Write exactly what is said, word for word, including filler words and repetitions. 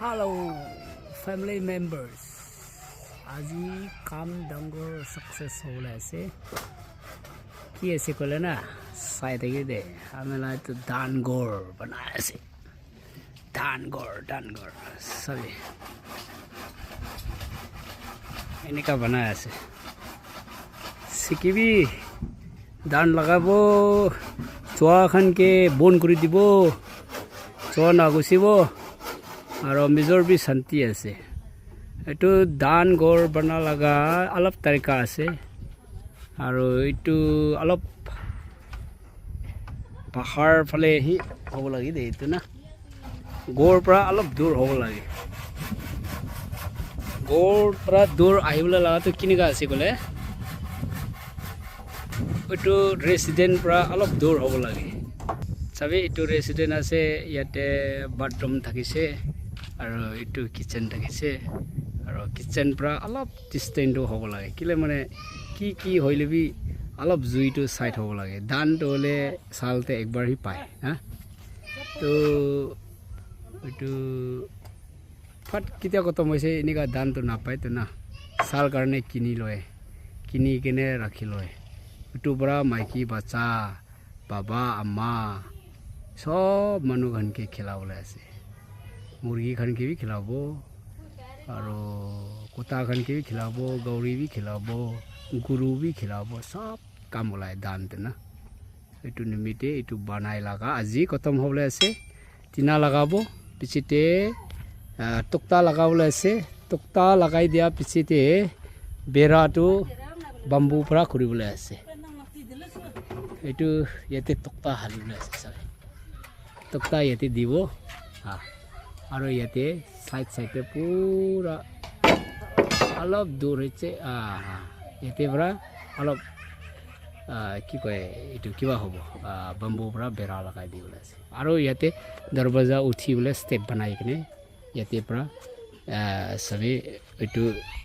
Hello, family members. Aji kam dangor success hobole ase. Ki ase koile na? Sai thaki de. Ami la etu dan ghor banai ase. Dan ghor, dan ghor. Sabi. Enika banai ase. Sikibi. Dan lagabo, chua khan ke bon kuri dibo, chua nagusibo, aro mijor bi shanti ase. Etu dan ghor bana laga alak tarika ase, aro etu alak pahar phale hi hobo lage de etu na. Ghor pra alak dur hobo lage. Ghor pra dur ahibole laga tu kinika ase koile, etu resident pra alak dur hobo lage. Sabi, etu resident ase, yate bathroom thakise, aro etu kitchen thakise, aro kitchen pra alak distant tu hobo lage. Kile mane ki ki hoile bi alak jui tu side hobo lage. Dan tu hoile sal te ekbar hi pai, ha? To etu phat ketia khotom hoise, enika dan tu napai tu na. Sal karne kini loi, kini kene rakhi loi. Etu para maiki bacha, baba, ama, sob manu khan ke khilabole ase. Murgi khan ke bi khilabo, aro kuta khan ke bi khilabo, gauri bi khilabo, guru bi khilabo, sob kam ulai dan tu na. Etu nimite etu banai laga aji khotom hobole ase. Tina lagabo, piche te, ah, tokta lagabole ase. Tokta lagai dia piche te bera tu bamboo para khuribole ase. Etu yate tokta halibole ase, sabi. Tokta yate dibo. Ah. Aro yate side side te pura alop dur hoise, ah, yate para alop, ah, ki koi, etu kiba hobo, ah, bamboo para bera lagai dibole ase. Aro yate darwaja uthi bole step banai kene yate para, ah, sabi etu